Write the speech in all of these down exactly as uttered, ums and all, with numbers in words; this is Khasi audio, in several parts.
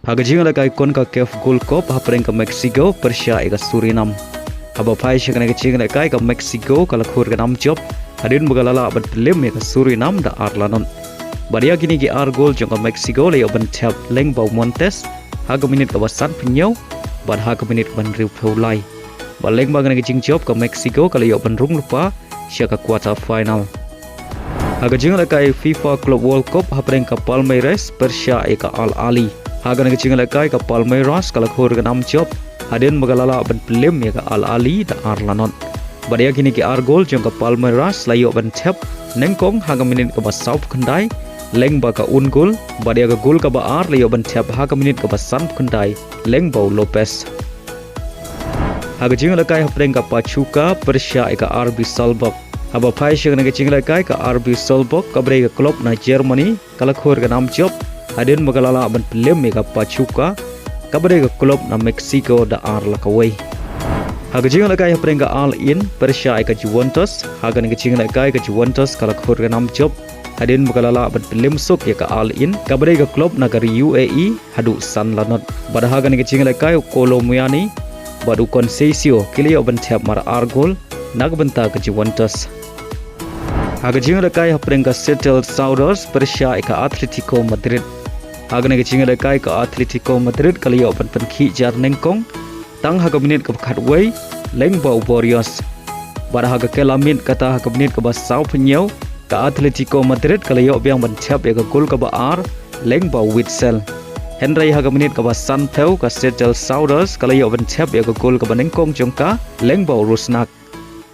Ha ka jingïalehkai CONCACAF Gold Cup hapdeng ka Mexico pyrshah ïa ka Surinam. Haba phai sha kane ka jingïalehkai ka Mexico ka la khur ka nam jop hadien ba ka la lah ban pynlem ïa ka Surinam da ar la not. Bad ïa kine ki ar gol jong ka Mexico la ïoh ban thep lyngba u Montes ha ka minit kaba sanphew hynñiew bad ha ka minit kaba hynriewphew lai. Bad lyngba kane ka jingjop ka Mexico ka la ïoh ban rung lypa sha ka quarter final. Ha ka jingïalehkai FIFA Club World Cup hapdeng ka Palmeiras pyrshah ïa ka Al Ahly. Ha kane ka jingïalehkai ka Palmeiras ka la khur ka nam jop hadien ba ka la lah ban pynlem ïa ka Al Ahly da ar la not. Bad ïa kine ki ar gol jong ka Palmeiras la ïoh ban thep nyngkong ha ka minit kaba sawphew khyndai lyngba ka own goal, bad ïa ka gol kaba ar la ïoh ban thep ha ka minit kaba sanphew khyndai lyngba u Lopez. Ha ka jingïalehkai hapdeng ka Pachuca pyrshah ïa ka R B Salzburg. Haba phai sha kane ka jingïalehkai ka R B Salzburg kaba dei ka club na Germany ka la khur ka nam jop hadien ba ka la lah ban pynlem ïa ka Pachuca kaba dei ka club na Mexico da ar la kawei. Ha ka jingïalehkai hapdeng ka Al Ain pyrshah ïa ka Juventus. Ha kane ka jingïalehkai ka Juventus ka la khur ka nam jop hadien ba ka la lah ban pynlem suk ïa ka Al Ain kaba dei ka club na ka ri U A E haduh san la not. Bad ha kane ka jingïalehkai u Kolo Muani bad u Conceição ki la ïoh ban thep mar ar gol na ka bynta ka Juventus. Ha ka jingïalehkai hapdeng ka Seattle Sounders pyrshah ïa ka Atletico Madrid. Ha kane ka jingïalehkai ka Atletico Madrid ka la ïoh ban pynkhih jar nyngkong tang ha ka minit kaba khatwei lyngba u Barrios. Bad ha ka kylla miet kata ha ka minit kaba sawphew hynñiew ka Atletico Madrid ka la ïoh biang ban thep ïa ka gol kaba ar lyngba u Witsel. Hynrei ha ka minit kaba sanphew ka Seattle Sounders ka la ïoh ban thep ïa ka gol kaba nyngkong jong ka lyngba u Rusnak.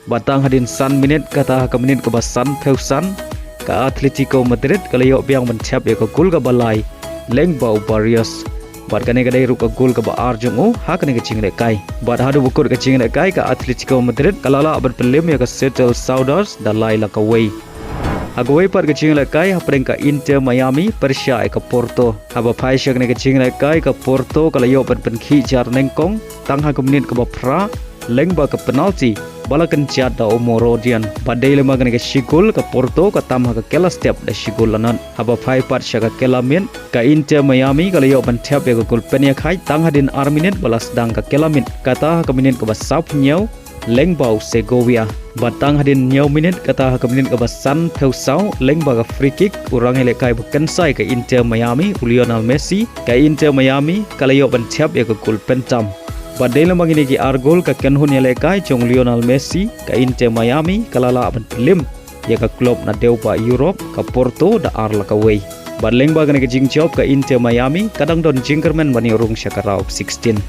Bad tang hadien san minit kata ha ka minit kaba sanphew san ka Atletico Madrid ka la ïoh biang ban thep ïa ka gol kaba lai lyngba u Barrios. Bad kane ka dei ruh ka gol kaba ar jong u ha kane ka jingïalehkai. Bad haduh ba kut ka jingïalehkai ka Atletico Madrid ka la lah ban pynlem ïa ka Seattle Sounders da lai la kawei. Ha kawei pat ka jingïalehkai hapdeng ka Inter Miami pyrshah ïa ka Porto. Haba phai sha kane ka jingïalehkai ka Porto ka la ïoh ban pynkhih jar nyngkong tang ha ka minit kaba phra lyngba ka penalti ba la kynjat da u Morodian. Bad dei lyngba kane ka shi gol ka Porto ka tam ha ka kylla step da shi gol la not. Haba phai pat sha ka kylla miet ka Inter Miami ka la ïoh ban thep ïa ka gol pynïakhai tang hadien ar minit ba la sdang ka kylla miet kata ha ka minit kaba sawphew hynñiew lyngba u Segovia. Bad tang hadien hynñiew minit kata ha ka minit kaba sanphew saw lyngba ka free kick u rangïalehkai ba kynsai ka Inter Miami u Lionel Messi, ka Inter Miami ka la ïoh ban thep ïa ka gol pyntam. Bad dei lyngba kine ki ar gol ka kynhun ïalehkai jong u Lionel Messi ka Inter Miami ka la lah ban pynlem ïa ka club na dewbah Europe ka Porto da ar la kawei. Bad lyngba kane ka jingjop ka Inter Miami ka dang don jingkyrmen ban ïoh rung sha ka round of sixteen.